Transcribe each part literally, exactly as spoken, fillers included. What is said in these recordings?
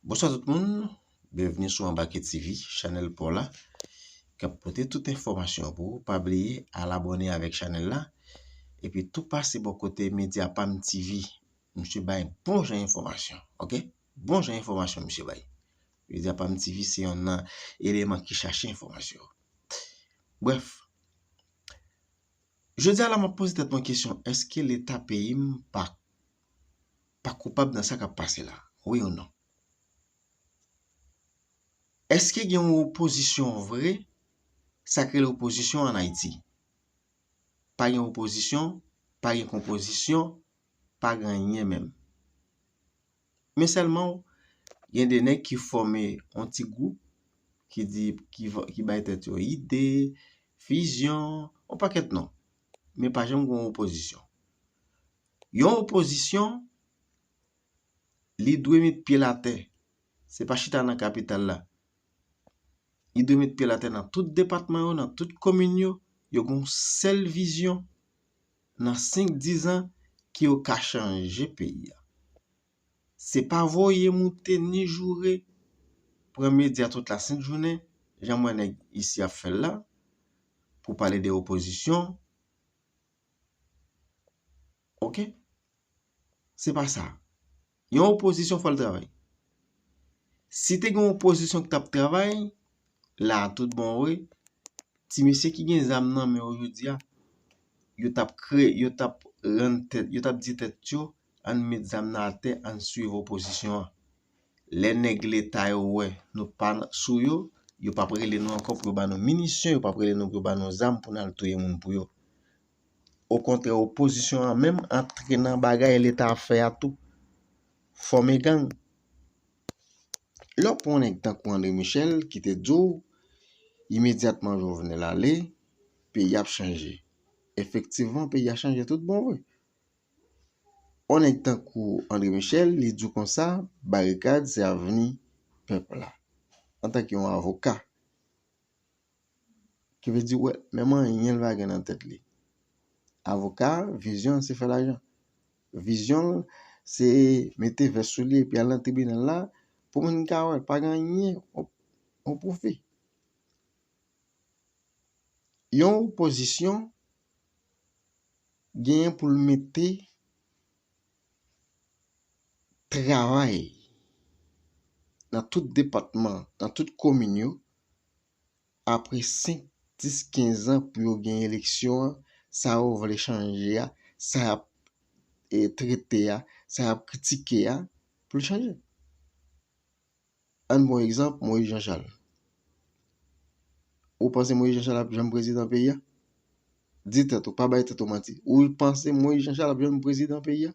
Bonswa tout moun, byenvni sou Anbake T V, chanèl pa w la, k ap pote tout enfòmasyon pou ou. Pa bliye al abòne avèk chanèl la, epi tou pase bò kote Media Pam T V. Misye bay bon jan enfòmasyon, oke? Bon jan enfòmasyon misye bay. Media Pam T V se yonn nan eleman ki chache enfòmasyon. Brèf, jodi a la, m ap poze tèt mwen kesyon, èske Leta peyi m pa, pa koupab nan sa k ap pase la? Wi ou non? Èske gen yon opozisyon vre? Sa k rele opozisyon ann Ayiti. Pa gen opozisyon, pa gen konpozisyon, pa gen anyen menm. Men sèlman, gen de nèg ki fòme yon ti gwoup, ki di, ki, ki bay tèt yo ide, vizyon, yon pakèt non. Men pa janm gen yon opozisyon. Yon opozisyon, li dwe met pye l atè. Se pa chita nan kapital la. Li dwe met pye l atè nan tout depatman yo, nan tout komin yo. Yo gen yon sèl vizyon nan senk, diz an ki yo ka chanje peyi a. Se pa voye moute ni joure, pran medya tout lasent jounen, jan m wè nèg isi ap fè l la, pou pale de opozisyon. Oke? Se pa sa. Yon opozisyon fò l travay. Si te gen yon opozisyon ki t ap travay, la tout bon vre, ti mesye ki gen zam nan men yo jodi a, yo t ap kreye, yo t ap rann tèt, yo t ap di tèt yo, ann met zam nan atè, ann swiv opozisyon an. Lè nèg Leta yo wè nou pa sou yo, yo p ap rele nou ankò pou yo ba nou minisyon, yo p ap rele nou pou yo ba nou zam pou n al touye moun pou yo. Okontrè, opozisyon an menm antre nan bagay Leta ap fè a tou. Fòme gang. Lè w pran yon nèg tankou André Michel ki te di w, imedyatman Jovenel ale, peyi a ap chanje. Efektivman, peyi a chanje tout bon vre. Yon nèg tankou André Michel, li di w konsa, barikad se avni pèp la. Antanke yon avoka, ki vle di, wè, menm anyen l pa gen nan tèt li. Avoka, vizyon l se fè lajan. Vizyon l se mete vès sou li epi al nan tribinal la pou moun ka wè l pa gen anyen, yon, yon pwofi. Yon opozisyon genyen pou l mete travay nan tout depatman, nan tout komin yo, apre senk, dis, kenz an pou yo gen eleksyon an, sa yo vle chanje a, sa y ap, e, trete a, sa y ap kritike a, pou l chanje. Ann pran egzanp, Moïse Jean Charles. Ou panse Moïse Jean Charles ap janm prezidan peyi a? Di tèt ou, pa bay tèt ou manti. Ou panse Moïse Jean Charles ap janm prezidan peyi a?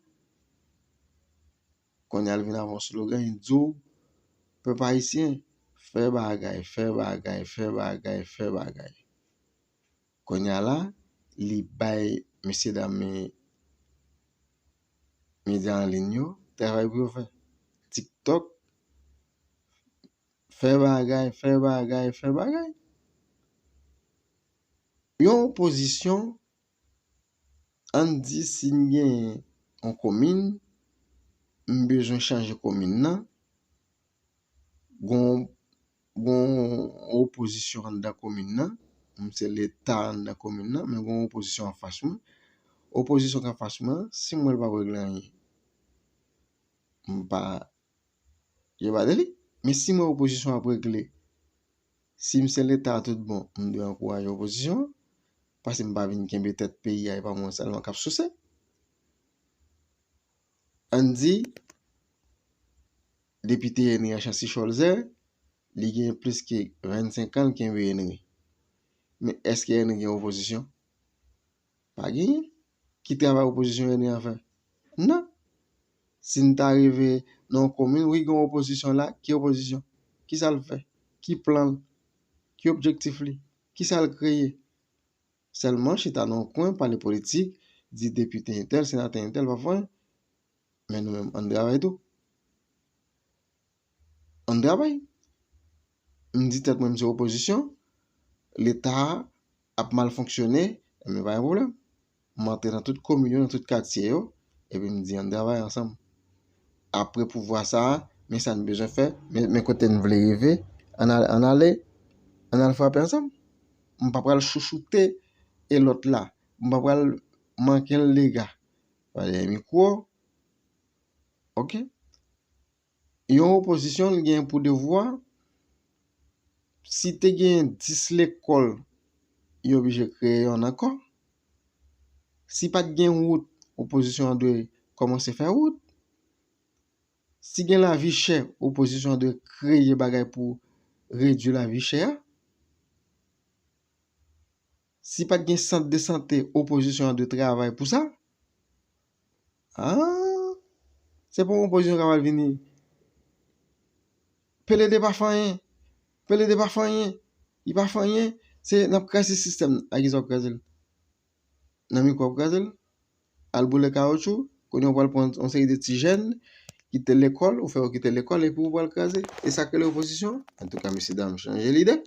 Kounye a l vin avè yon slogan, li di w, pèp ayisyen, fè bagay, fè bagay, fè bagay, fè bagay. Kounye a la, li bay mesye dam medya an liy yo travay pou yo fè. TikTok, fè bagay, fè bagay, fè bagay. Yon opozisyon, ann di si m gen yon komin, m bezwen chanje komin nan, gon, gon opozisyon anndan komin nan, m se Leta anndan komin nan, men gon opozisyon anfas mwen. Opozisyon k anfas mwen, si m wè l p ap regle anyen, m pa je pa de li. Men si m wè opozisyon ap regle, si m se Leta a tout bon, m dwe ankouraje opozisyon an, paske m pa vin kenbe tèt peyi a, e pa mwen sèlman k ap souse. Ann di, depite Henry Chancy Cholzer, li gen plis ke vennsenk an, l kenbe Henry. Men èske Henry gen opozisyon? Pa genyen. Ki travay opozisyon Henry an fè? Non. Si n ta rive nan yon komin, wi, gen opozisyon la, ki opozisyon? Kisa l fè? Ki plan l? Ki objektif li? Kisa l kreye? Sèlman chita nan yon kwen, pale politik, di depite entèl, senatè entèl, pa fè anyen. Men nou menm, ann travay tou. Ann travay. M di tèt mwen, m se opozisyon, Leta a ap mal fonksyone, enben pa gen pwoblèm. M antre nan tout komin yo, nan tout katye yo, epi m di, ann travay ansanm. Apre pouvwa sa a, Men sa n bezwen fè, men, men kote n vle rive, ann al, ann ale, ann al frape ansanm. M pa pral chouchoute e lòt la. M pa pral manke l lega. Pale mikwo. Ok? Yon opozisyon, li gen pou devwa, si te gen dis lekòl, yo oblije kreye yonn ankò. Si pa t gen wout, opozisyon an dwe kòmanse fè wout. Si gen lavi chè, opozisyon an dwe kreye bagay pou redui lavi chè a. Si pa t gen sant de sante, opozisyon an dwe travay pou sa. Ah, se pa yon opozisyon k ap al vini. P L D pa fè anyen. P L D pa fè anyen. Li pa fè anyen. Se n ap kraze sistèm nan. Ak kisa w ap kraze l? Nan mikwo w ap kraze l? Al boule kawotchou. Kounye a w pral pran yon seri de ti jèn kite lekòl, ou fè yo kite lekòl epi ou pral kraze. E sa k rele opozisyon? Antouka, mesye dam, chanje lide.